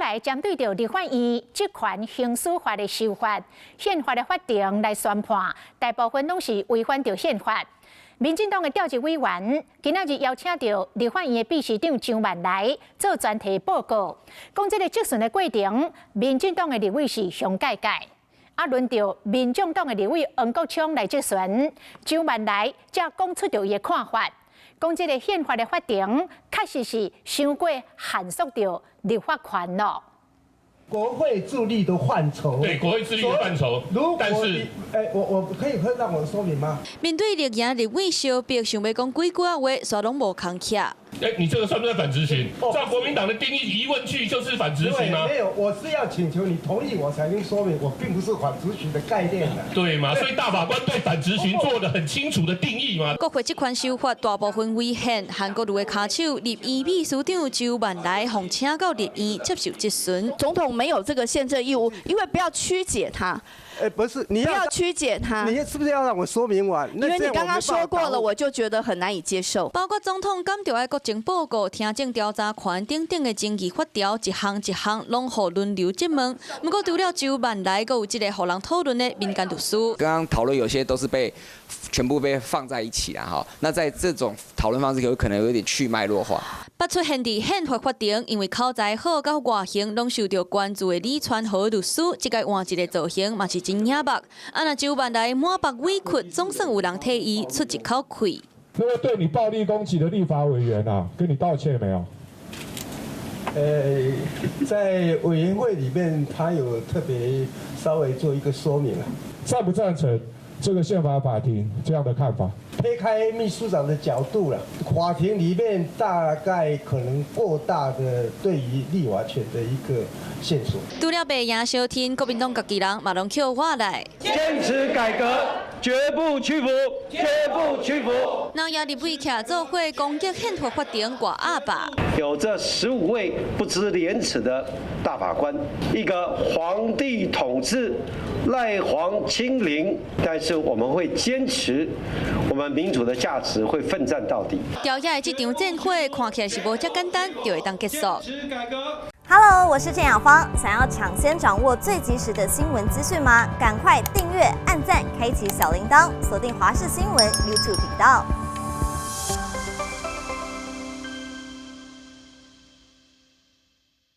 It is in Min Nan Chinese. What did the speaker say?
來針對著立法院職權行使法的修法，憲法的法庭來宣判，大部分攏是違反著憲法。民進黨的召集委員今仔日邀請著立法院的秘書長張萬來做專題報告，講這个質詢的過程，民進黨的立委是上蓋蓋。啊，輪著民眾黨的立委黃國昌來質詢，張萬來才講出著伊的看法，講這个憲法的法庭確實是傷過限縮著立法權咯。國會自律的範疇，對國會自律的範疇，如果但是，哎，我可以讓我說明嗎？面對綠營立委相逼，想欲講幾句仔話，煞攏無空起。哎，你這個算不算反質詢？照國民黨的定義，疑問句就是反質詢嗎？沒有，我是要請求你同意我才能說明，我並不是反質詢的概念的。對嘛？所以大法官對反質詢做了很清楚的定義嘛。國會職權修法大部分違憲，韓國瑜的跤手立院秘書長周萬來予請到立院接受質詢。總統沒有這個憲政義務，因為不要曲解他。哎，不是，你不要曲解他。你是不是要讓我說明完？因為你剛剛說過了，我就覺得很難以接受。包括總統敢著愛國情報告、聽證調查權等等的爭議法條，一項一項攏予輪流質問。不過除了周萬來，閣有這個予人討論的民間律師。剛剛討論有些都是被全部被放在一起啦，哈。那在這種討論方式，有可能有點去脈絡化。捌出現佇憲法法庭，因為口才好佮外形攏受著關注的李傳和律師，這擺換一个造型嘛是真野目。啊，若周萬來滿腹委屈，總算有人替伊出一口氣。那個對你暴力攻擊的立法委員啊，跟你道歉沒有？在委員會裡面，他有特別稍微做一個說明啊。贊不贊成這個憲法法庭這樣的看法？撇開秘書長的角度了，法庭裡面大概可能過大的對於立法權的一個限縮。除了白營相挺，國民黨家己人嘛攏抾話來。堅持改革，絕不屈服，絕不屈服。老爺立委徛做伙攻擊憲法法庭掛鴨霸。有這15位不知廉恥的大法官，一個皇帝統治，賴皇清零，但是我們會堅持我們民主的價值，會奮戰到底。朝野的這場戰火看起來是無遮簡單就會當結束。 Hello，我是鄭雅芳。想要搶先掌握最及時的新聞資訊嗎？趕快訂閱、按讚、開啟小鈴鐺，鎖定華視新聞 YouTube 頻道。